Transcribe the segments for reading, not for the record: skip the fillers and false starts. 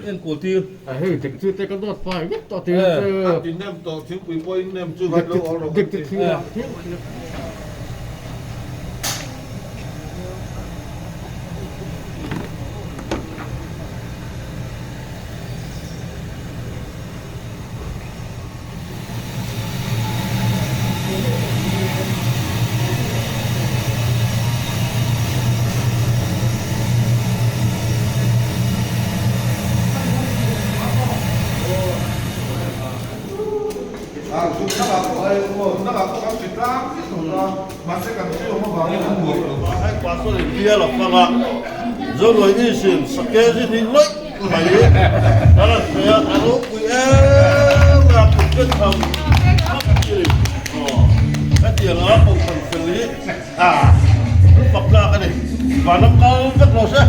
Enkawl tir. A hei dik chu te ka dawt fai vek tawh tir chu. A ti nem tawh thingpui pawh in nem chu van lo awr rawh Dik dik thil ah thil. Bial a fang a, Zonuai Isin Sakezi hnih lawih mai a rawn sawi a, a ropui em a, kut ken tham khawp chi a ni. Aw, hetiang a kohhran fel hi a fak tlak a ni, vanram kal vek lo se.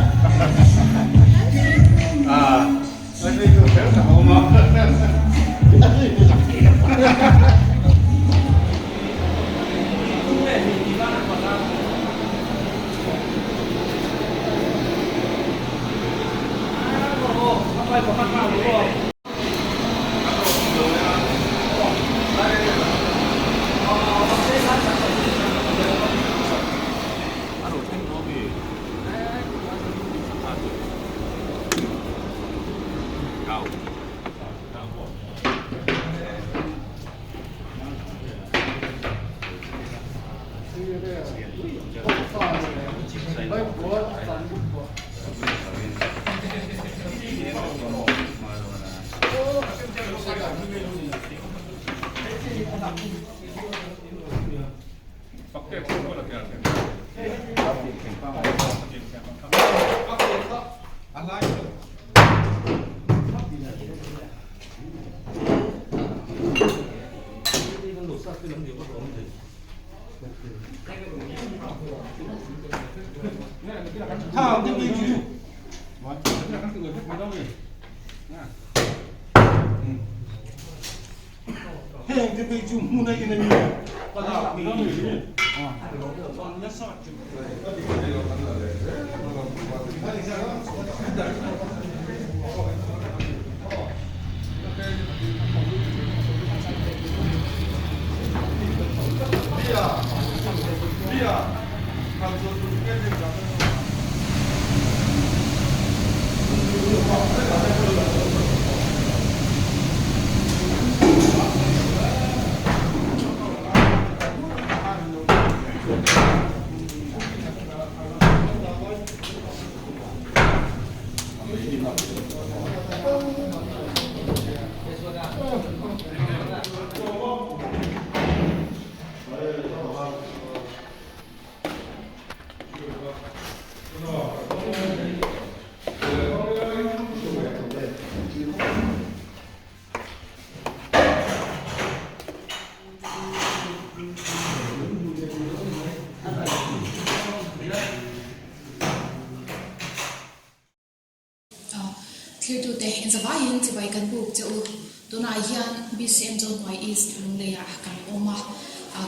Thirtute inzavaiin chibai kan buk che u. Tunah hian BCM Zohnuai East Lungleiah kan awm a,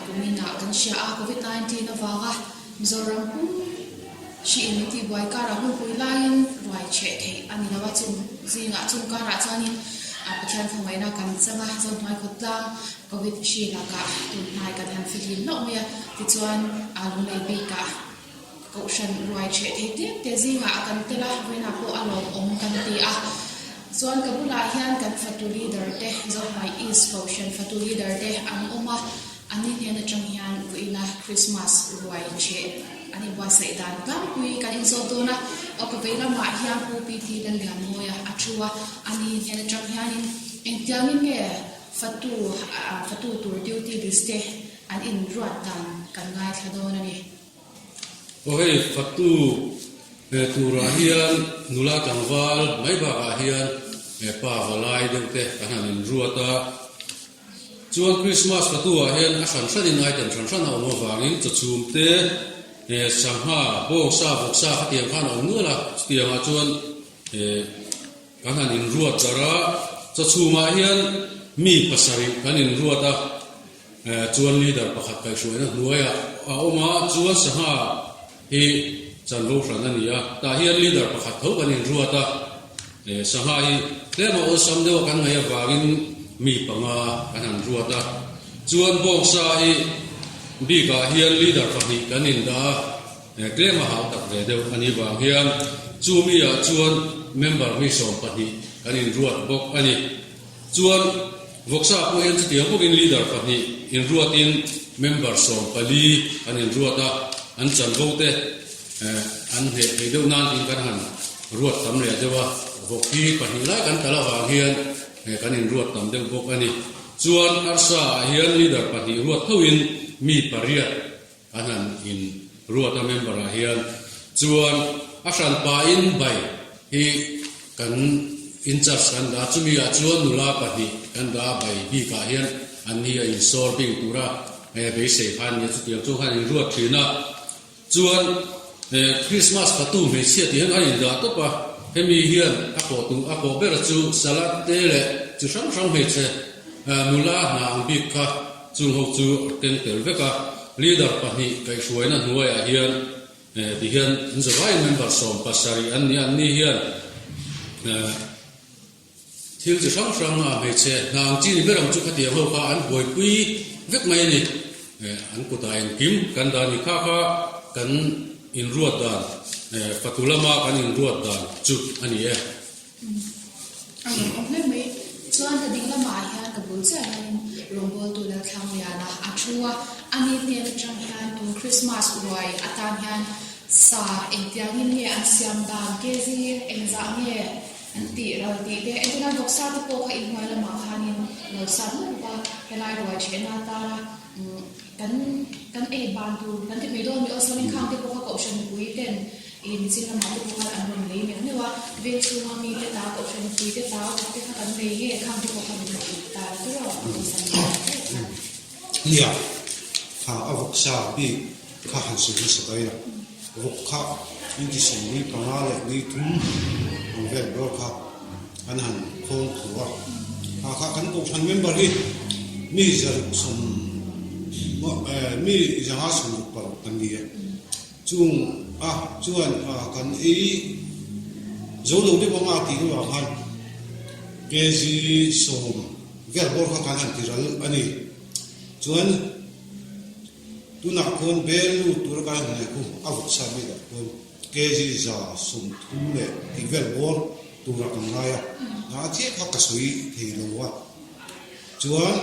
kuminah kan hria a, Covid 19 avanga Mizoram pum hri in min tihbuai karah hunpui laiin ruai chheh theih a ni lo a, chung zingah chung karah chuanin Pathian khawngaihna kan chang a, Zohnuai khawtlang Covid hri lakah tunhnai kan han fihlim hlauh mai a, tichuan Lunglei bikah. Kohhran ruai ṭheh thei tlem te zingah a kan tel a, vawiinah pawh a lawmawm kan ti a. Chuan ka bulah hian kan fatu leader te, Zohmai East Kohhran fatu leader te an awm a, anni hnen aṭang hian vawiina Christmas ruai ṭheh an inbuatsaih dan tlangpui kan inzawt dawn a. Aw ka vei lamah hian Pu PT Lallianmawia a thu a, ani hnen aṭang hianin engtiangin nge fatu fatu tur duty list te an inruat dan kan ngaithla dawn a ni. Aw hei fatu ve turah hian nula tlangval mai bakah hian pa valai deuh te kan han inruat a, chuan Krismas fatu ah hian a hran hranin item hran hran a awm avangin chawchhum te, sangha, bawngsa, vawksa khatiang khan a awm nual a, chutiangah chuan kan han inruat darh a, chawchhumah hian mi pasarih kan inruat a. Chuan leader pakhat kaihhruaina hnuaiah a awm a, chuan sangha hi chanvo hran a ni a, tah hian leader pakhat tho kan inruat a, sangha hi tlema awlsam deuha kan ngaih avangin mi panga kan han ruat a, chuan bawngsa hi bikah hian leader pahnih kan indah a, tlema hau tak ve deuh a nih vang hian chu mi-ah chuan member mi 12 kan inruat bawk a ni. Chuan Vawksa pawh hian chutiang bawkin leader pahnih inruatin member 14 an inruat a, an chanvo te an hneh thei deuh nan tiin kan han ruat tam leh deuh a, vawk hi pahnih lai kan kal avang hian kan inruat tam deuh bawk a ni. Chuan arsa ah hian leader pahnih ruat thoin mi pariat an han inruat a member ah hian chuan a hran pahin bai hi kan in charge kan dah a, chumi ah chuan nula pahnih kan dah a bai bik ah hian an ni a insawr bing tura beisei kha an ni a, chutiang chu khan inruat thin a, chuan Christmas fatu hmeichhia tih hian an indah tawp a, hemi hian a kawh tu a kawh ber chu salad te leh chi hrang hrang hmeichhe nula hna ang bik kha Chung ho chu a keng tel vek a, leader pahnih kaihhruaina hnuaiah hian ti hian an zavaiin member 17 an ni a, anni hian thil chi hrang hrang a hmeichhe hna ang chi ni ber ang chu khatiang ho kha an buaipui vek mai a ni. An kutah engkim kan dah a ni kha kha kan inruat dan, fatu lama kan inruat dan chu a ni e. A rawn awm hle mai. Chuan ka ding lamah hian ka bul chiah hianin rawngbawltu Lalthlangliana a thu a, ani hnen atang hian tun Christmas ruai atan hian sa engtiangin nge an siam dan, kg engzah nge an tih ral tih te, entirnan vawksa te pawh kha inhnuai lamah khanin lo sat mup mup a, helai ruai thehna atana kan kan ei ban tur kan ti mai dawn mi awlsamin khang te pawh kha kohhran mipui ten Ih nichin lamah te pawh khan an rawn lei neuh neuh a, veng chhunga mi te ta, kohhran pui te ta, vawk te kha kan lei nge, khang te pawh kha min rawn ta la tiraw a rawn sam leh ta daih khan. Nia, kha a vawk sa bik kha han sawi hmasa ta ila, vawk kha inti 45 leh ni thum ang vel bawr kha an han khawng thu a, kha kha kan kohhran member hi mi zaruk sawm mi 566 kan ni e. Chung a chuan kan ei zo lo deuh anga tih hnuah khan kg sawm vel bawr kha kan han ti ral a ni. Chuan tunah khawn bel lut tura kan han hnaih khu a vawk sa bikah khawn kg 130 leh tih vel bawr tura kan ngai a, a chiah kha ka sawi thei lo a. Chuan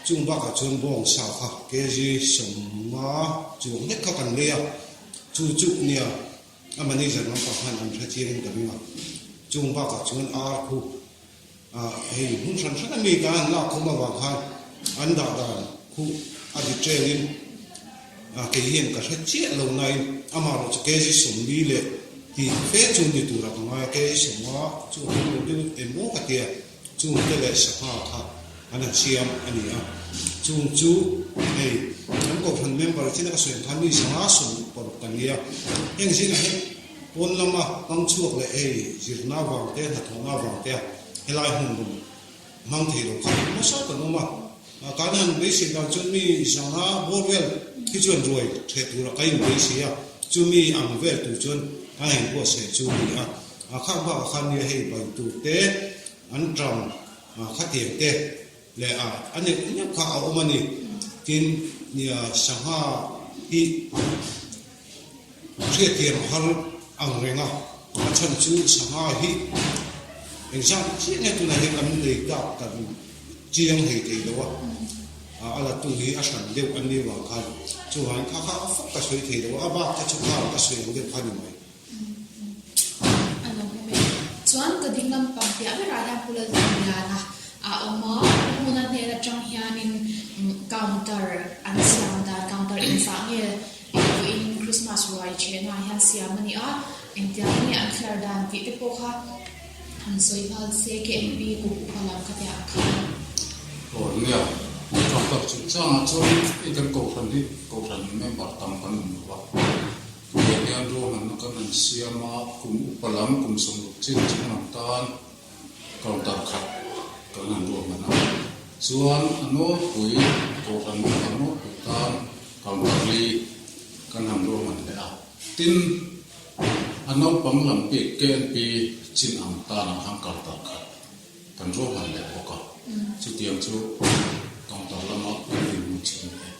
chung bakah chuan bawng sa kha kg 50 chuang hlek kha kan lei a, chu chu nia a manager lampang khan an hre chiangin ka ring a, chung bakah chuan ar khu ah hei hmun hran hran a mi ka an lak khum avang khan an dah dan khu a detail in ah kei hian ka hre chiah lo nain amaherawh chu kg 40 leh tih fe chu ni turah ka ngai a, kg 50 chu a awm lo deuh emaw ka tia. Chung te leh sangha kha an han siam a ni a, chung chu hei kan kohhran member chin a ka sawi ang khan mi sangha 66 kan ni a, heng zingah hian pawn lama hmang chhuak leh hei zirna vang te hnathawhna vang te a helai hmun rawn hmang thei lo kha nasa kan awm a, kan han beisei dan chuan mi sangha bawr vel hi chuan ruai theh tura ka inbeisei a, chumi ang vel tur chuan kan han inbuatsaih chu a ni a. A khak bakah khan nia hei bai tur te an tang khatiang te leh a a neuh neuh kha a awm a ni. Tin, nia sangha hi hriatthiam har ang reng a, a chhan chu sangha hi engzat chiah nge tunah hian kan nei tak kan chiang thei thei lo a, a la tu hi a hran deuh an nih vang khan chuvangin kha kha a fak ka sawi thei lo a, a bak kha chu kha ka sawi ang deuh kha ni mai. A lo awm e. Chuan ka ding lampang piah berah hian Pu Lalthangliana a awm a, hmuna hnen atang hianin counter an siam dan, counter engzah nge engpawhin Christmas ruai thenah hian siam a ni a, engtiang nge an thliar dan tih te pawh kha han sawi nghal se KMP kum upa lam kha te ah khan. Aw nia, counter chungchangah chuan hei kan kohhran hi kohhran member tam kan awm lo va. Tunah hian ruahmanna kan han siam a, kum upa lam, kum sawmruk chin chung lam tan counter khat kan han ruahman a. Chuan a nawlpui, Kohhran upa nawlpui tan counter li kan han ruahman leh a. Tin, a naupang lam bik KNP chin ang tanah khan counter khat kan ruahman leh bawk a. Chutiang chu counter lama kan dinhmun chin a ni e.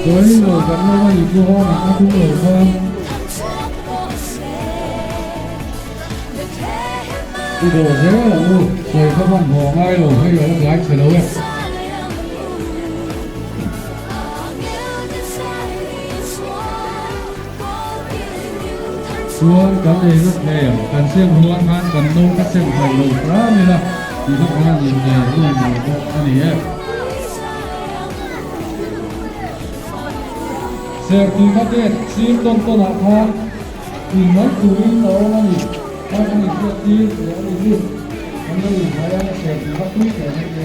Chuan lo kan lo a nih pawha natna tum lo khan i dawh zel ang u, sawi kha hmanhmawh ngai lo hei a la tlai chhe lo e. Chuan kan eina thlem kan sem rual khan kan no ka sem hauh lo hram ila tih kha kan han innei nuam lo bawk a ni e. Sertui kha gate sir tawn tawn ah khan in mai turin a awm a ni. Kha kan inhriat tir leh a ni chu kan lo inhmai a, sertui kha tui teh mai te.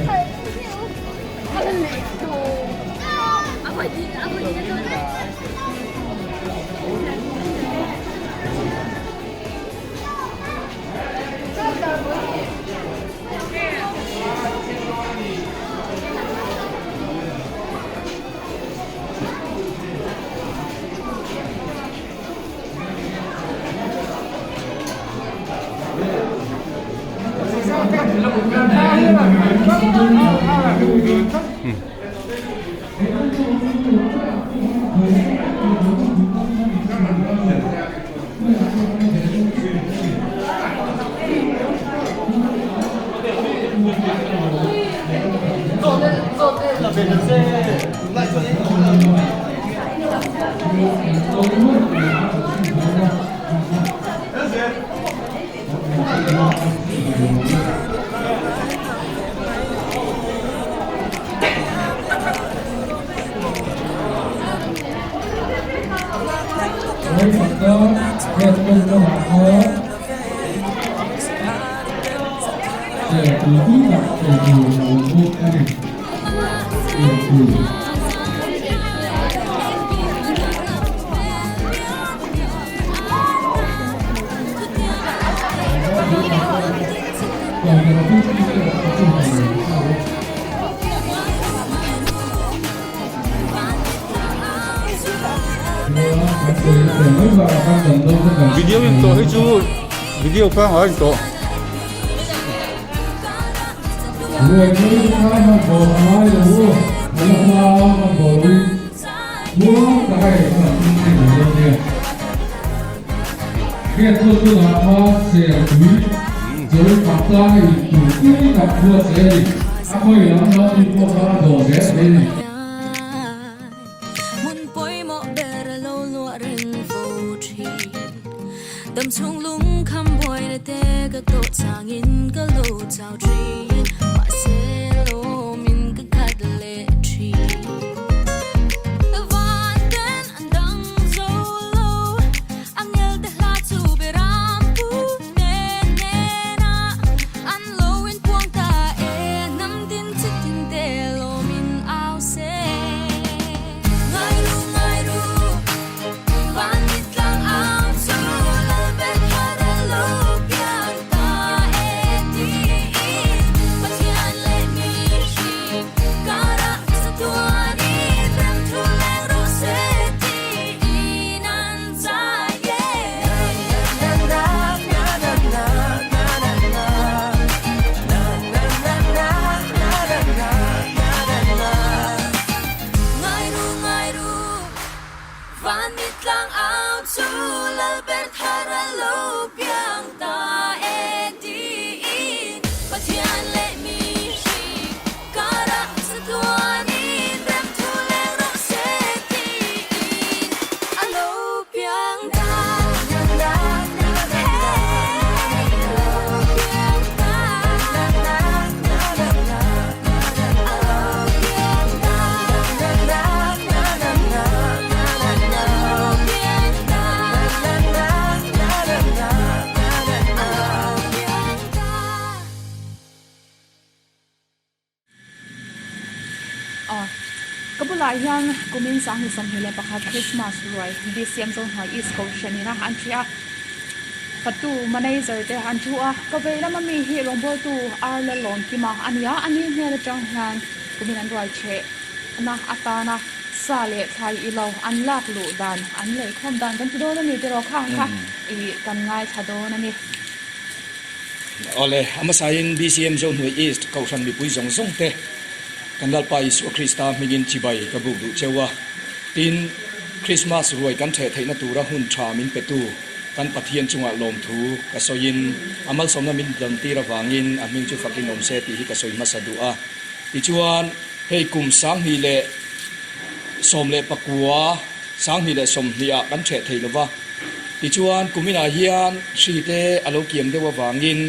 Video in tawh hi chu video pangngai in tawh. Ka bulah hian kumin 2021 Christmas ruai BCM Zohnuai East Kohhran ina an ṭhi a, fatu manager te an thu a, ka vei lama mi hi rawngbawltu Ar Lalawmkima a ni a, a ni hmel aṭang hian kumin an ruai ṭheh na atana sa leh thlai i lo an lak luh dan an lei khawm dan kan ti dawn a ni tiraw khang kha i kan ngaithla dawn a ni. Awle, a hmasain BCM Zohnuai East Kohhran mipui zawng zawng te kan Lalpa Isua Krista hmingin chibai ka buk duh cheu a. Tin, Krismas ruai kan ṭheh theihna tura hun ṭha min petu kan Pathian chungah lawmthu ka sawiin a malsawmna min dawntir avangin a hming chu fakin awm se tih hi ka sawi hmasa duh a. Tichuan, hei kum 2019, 2020 ah kan ṭheh thei lo va. Tichuan, kuminah hian hri te a lo kiam deuh avangin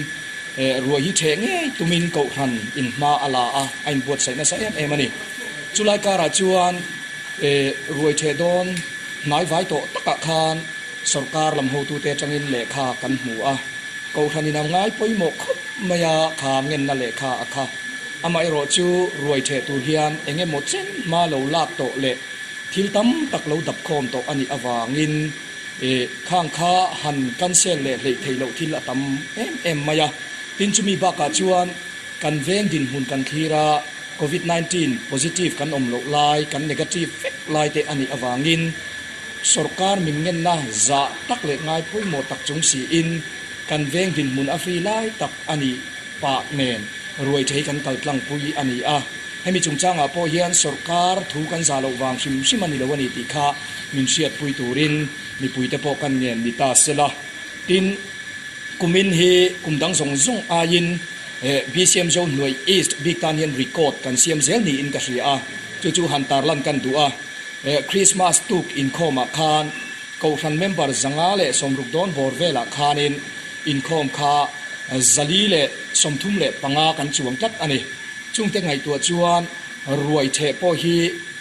ruai hi ṭheh ngei tumin Kohhran in hma a la a, a inbuatsaih nasa em em a ni. Chulai karah chuan ruai ṭheh dawn hnai vai tawh takah khan sorkar lam hotute atangin lehkha kan hmu a, Kohhran in a ngai pawimawh khawp mai a, kha ngenna lehkha a kha. Amaherawh chu ruai ṭheh tur hian eng emaw chen hma lo lak tawh leh thil tam tak lo dap khawm tawh a nih avangin khang kha han cancel leh hleih theih loh thil a tam em em mai a. Tin chumi bakah chuan kan veng dinhmun kan thlir a, Covid 19 positive kan awm loh lai, kan negative vek lai te a nih avangin sorkar min ngenna zah tak leh ngai pawimawh tak chung siin kan veng dinhmun a free lai tak a nih pah nen ruai thei kan kal tlangpui a ni a. Hemi chungchangah pawh hian sorkar thu kan zah loh vang hrim hrim a ni lo a ni tih kha min hriatpui turin mipuite pawh kan ngen ni ta sela. Tin, kumin hi kum dang zawng zawng aiin BCM Zohnuai East bik tan hian record kan siam zel niin ka hria a, chu chu han tarlan kan duh a. Christmas tuk inkhawmah khan Kohhran member 160 dawn bawr velah khanin inkhawm kha 435 kan chuang tlat a ni. Chungte ngaihtuah chuan ruai theh pawh hi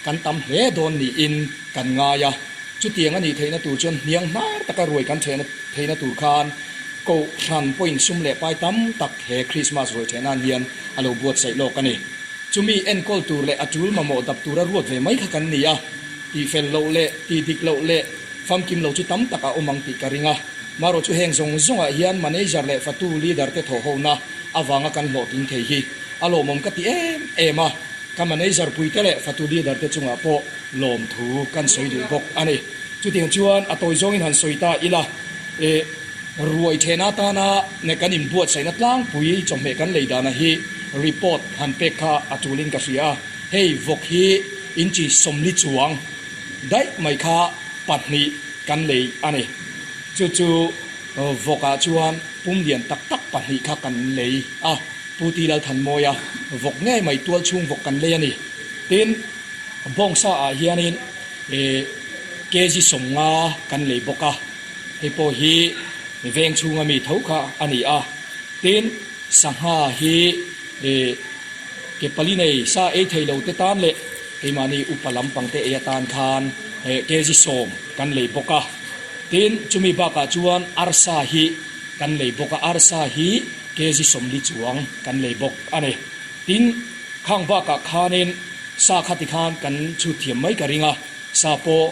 kan tam hle dawn niin kan ngai a. Chutiang a nih theihna tur chuan hniang hnar taka ruai kan thehna theihna tur khan Kohhran pawhin sum leh pai tam tak he Krismas ruai theh nan hian a lo buatsaih lawk a ni. Chumi enkawl tur leh a tul mamawh dap tura ruat ve mai kha kan ni a, tihfel loh leh tihdik loh leh famkim lo chu tam tak a awm ang tih ka ring a. Marawh chu heng zawng zawngah hian manager leh fatu leader te thawhhona avanga kan hlawhtling thei hi a lawmawm ka ti em em a, ka manager puite leh fatu leader te chungah pawh lawmthu kan sawi duh bawk a ni. Chutiang chuan a tawi zawngin han sawi ta ila, e ruai thehna atana ne kan inbuatsaihna tlangpui chawhmeh kan lei dana hi report han pek kha a tulin ka hria a, hei vawk hi inchi 40 chuang daih mai kha pahnih kan lei a ni. Chu chu vawkah chuan pum lian tak tak pahnih kha kan lei a, Pu Ti Lalthanmawia vawk ngei mai tual chhung vawk kan lei a ni. Tin, bawngsa ah hianin kg 50 kan lei bawk a, hei pawh hi veng chhunga mi tho kha a ni a. Tin, sangha hi ke pali nei sa ei thei lo te tan leh keimahni upa lampang te ei atan khan kg 10 kan lei bawk a. Tin, chumi bakah chuan arsa hi kan lei bawk a, arsa hi kg 40 chuang kan lei bawk a ni. Tin, khang bakah khanin sa kha tikhan kan chhut thiam mai ka ring a, sa pawh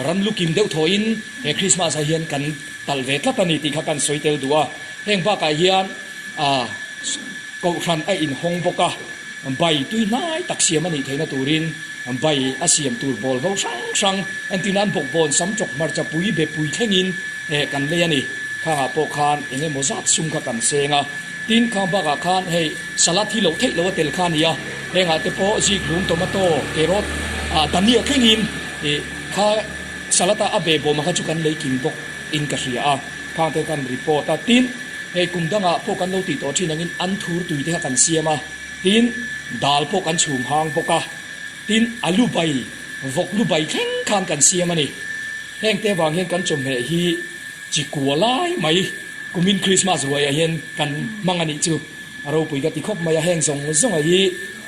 ram lu kim deuh thawhin he Krismas ah hian kan talh ve tlat a ni tih kha kan sawi tel duh a. Heng bakah hian ah Kohhran a inhawng bawk a, bai tui hnai tak siam a nih theihna turin bai a siam tur bawl ho hrang hrang entir nan bawkbawn sam chawk hmarcha pui be pui thlengin kan lei a ni. Khangah pawh khan eng emaw zat sum kha kan seng a, tin khang bakah khan hei salad hi loh theih loh a tel kha a ni a, hengah te pawh zikhlum, tomato, carrot, dania thlengin kha salad a a be bawm a kha chu kan lei kim bawk in ka hria a, khang te kan report a, tin hei kum dangah pawh kan lo tih tawh thin angin anthur tui te kha kan siam a, tin dal pawh kan chhum hang bawk a, tin alu bai, vawk lu bai thleng khan kan siam a ni. Heng te vang hian kan chawhmeh hi chi kua lai mai kumin Krismas ruaiah hian kan hmang a nih chu a ropui ka ti khawp mai a, heng zawng zawnga hi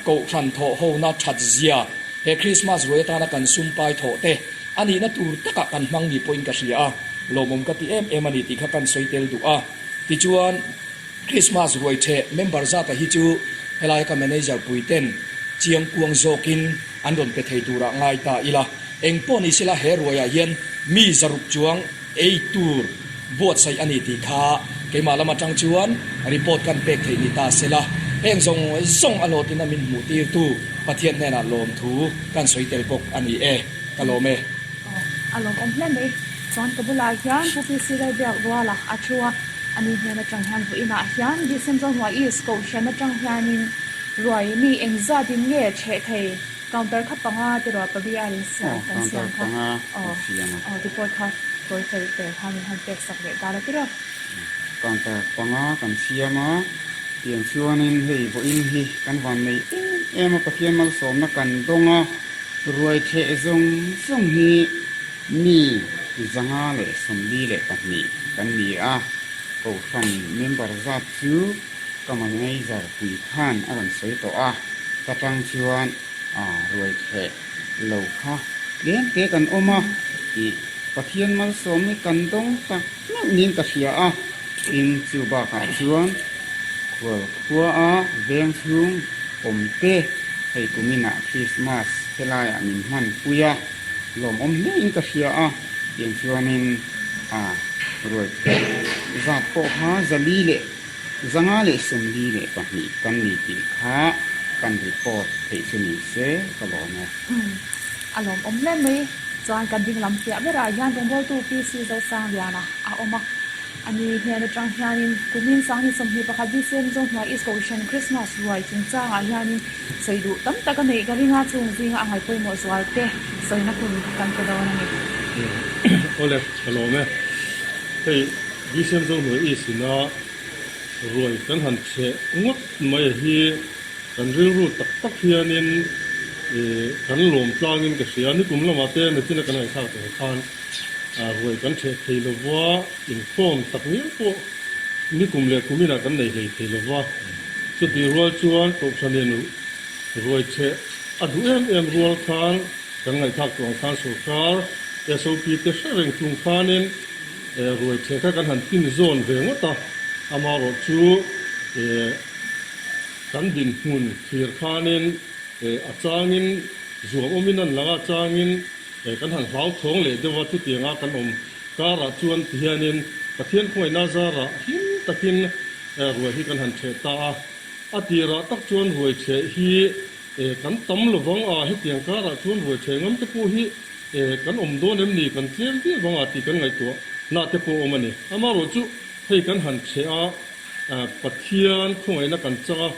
Kohhran thawh hona that zia he Krismas ruai atana kan sum pai thawh te a nihna tur takah kan hmang ni pawhin ka hria a, lawmawm ka ti em em a ni tih kha kan sawi tel duh a. Tichuan Krismas ruai theh member zata hi chu helaia ka manager pui ten chiang kuang zawkin an rawn pe thei turah ngai ta ila. Eng pawh ni sela he ruaiah hian mi 600 chuang ei tur buatsaih a ni tih kha keimah lam atang chuan report kan pek theih ni ta sela, heng zawng zawng a hlawhtlin a min hmuh tirtu Pathian hnenah lawmthu kan sawi tel bawk a ni e, ka lawm e. Aw, a lawmawm hle mai. Chuan ka bulah hian Pu PC Lalbiak Ruala a thu a, ani hnen atang hian vawiinah hian December hnuai East Kohhran atang hianin ruai mi engzatin nge chheh thei? Counter kha panga tiraw pali a in siam kan siam kha aw aw report kha tawi fel tel khan min han pek sak leh ta la tiraw. Counter panga kan siam a, tiang chuanin hei vawiin hi kan van nei em em a, Pathian malsawmna kan dawng a, ruai theh zawng zawng hi mi 142 kan ni a, Kohhran member zat chu Ka manager pui khan a rawn sawi tawh a, ka tang chuan a ruai theh lo kha tlem te kan awm a tih Pathian malsawm hi kan dawng tak meuh niin ka hria a, tin chu bakah chuan khual khua a veng chhung awm te hei kuminah Christmas helaiah min hman pui a, lawmawm hle in ka hria a, tiang chuanin a ruai theh zat pawh kha 400 leh 142 kan ni tih kha kan report theih chu ni se ka lawm e. Umm a lawmawm hle mai. Chuan kan ding lam piah berah hian rawngbawltu PC Zosangliana a awm a. Ani hnen atang hianin kumin 2021 BCM Zohnuai East Kohhran Christmas ruai chungchangah hianin sawi duh tam tak a neih ka ring a, chung zinga a ngaihpawimawh zual te sawina hun kan pe dawn a ni. Awle, ka lawm e. Hei BCM Zohnuai East ina ruai kan han cheh ngawt mai hi kan rilru tak tak hianin kan lawm tlangin ka hria. Nikum lamah te nachina kan ngaihthlak tawh khan ruai kan cheh thei lova, inkhawm tak ngial pawh nikum leh kuminah kan nei hlei thei lova. Chutih rual chuan Kohhranin ruai cheh a duh em em rual khan kan ngaihthlak tawh ang khan sorkar SOP te hre reng chung khanin Ruai theh kha kan han tin zawn ve ngawt a, amaherawh chu kan dinhmun thlir khanin a changin zuam awmin an lang a, a changin kan han hlauthawng leh deuh a, chutianga kan awm karah chuan tihianin Pathian khawngaihna zarah hlim takin ruai hi kan han theh ta a, a tirah tak chuan ruai theh hi kan tam lovang a, hetiang karah chuan ruai theh ngam te pawh hi E, kan awm dawn em ni? Kan tlem viau vang a tih kan ngaihtuah na te pawh awm a ni. Amaherawh chu hei kan han chhe a, Pathian khawngaihna kan chang a,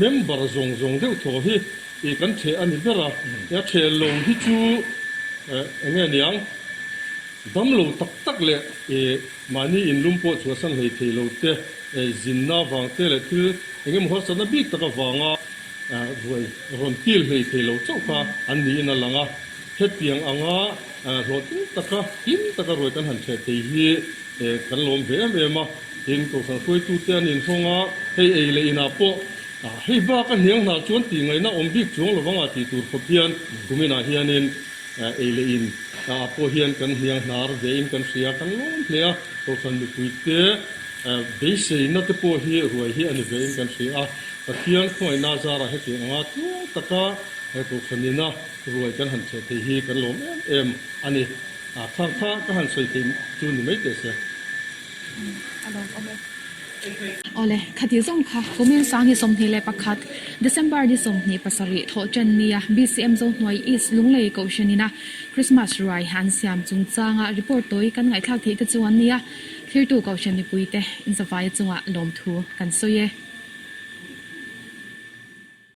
member zawng zawng deuh thaw hi i kan chhe a ni ber a. A chhe lo hi chu eng nge niang? Dam lo tak tak leh i mahni inlum pawh chhuahsan hlei thei lo te, zinna vang te leh thil eng emaw harsatna bik tak avanga ruai rawn kil hlei thei lo chauh kha an niin a lang a. Hetiang anga hlawhtling taka hlim taka ruai kan han ṭheh thei hi kan lawm ve em em a, tin Kohhran hruaitute an inhawng a, hei ei leh inah pawh hei bak a hniang hna chuan tih ngaihna awm bik chuang lo vanga tih tur khawp hian kuminah hianin ei leh in ah pawh hian kan hniang hnar vein kan hria kan lawm hle a, Kohhran mipuite beiseina te pawh hi ruai hi a ni vein kan hria a, Pathian khawngaihna zarah hetiang anga tluang taka he Kohhranina Ruai kan han chhe thei hi kan lawm em em a ni. A thang kha ka han sawi thei chu ni mai teh se. A lawm awm e. Awle, khati zawng kha kumin 2021 December ni 27 thawh ṭan nia BCM Zohnuai East Lunglei Kohhran ina Christmas ruai an siam chungchanga report tawi kan ngaihthlak theih te chu an nia. Thlirtu Kohhran mipuite inzavaia chungah lawmthu kan sawi e.